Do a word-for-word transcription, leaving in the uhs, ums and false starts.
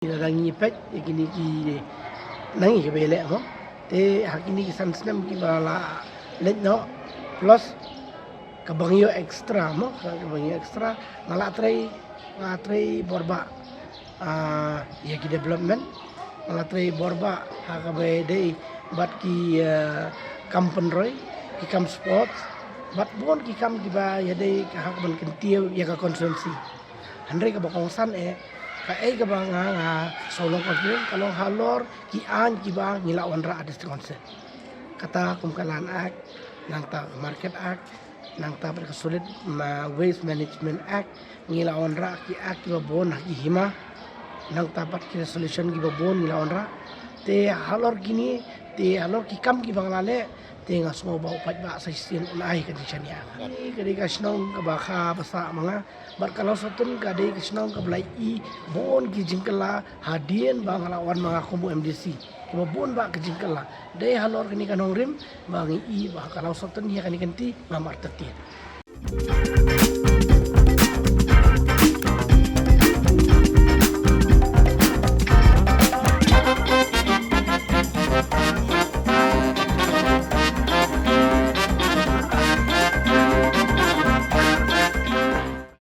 Ngi la dang ngi peit ïa kine ki nang ïa kiba ïaleh mo. Te ha kine ki san snem kiba la leit noh plus kaba ngi ïoh extra mo, kaba ngi ïoh extra nga la trei, nga la trei bor ba ah, ïa ki development. Nga la trei bor ba ha kaba dei bad ki ah, kam pynroi, ki kam sports bad bun ki kam kiba ïadei ha kaban kyntiew ïa ka constituency. Hynrei kaba kongsan eh kaei kaba nga nga sawlong confident ka long halor ki aiñ kiba ngi la wanrah ha District Council. Kata kum ka Land Act, nangta ka Market Act, nangta bad ka Solid Waste Management Act, ngi la wanrah ki act kiba bun ha ki hima, nangta bad ki resolution kiba bun ngi la wanrah. Te halor kine, te halor ki kam kiba nga la leh, te nga sngew ba u paidbah sa shisien un ai ka jingshaniah. Ka dei ka shnong kaba kha ba sah ma nga bad ka Lawsohtun ka dei ka shnong kaba la i bun ki jingkylla hadien ba nga la wan ma nga kum u M D C. Kiba bun ba ki jingkylla dei halor kane ka nongrim ba ngi i ba ka Lawsohtun ïa kane ka kynti ngam artatien.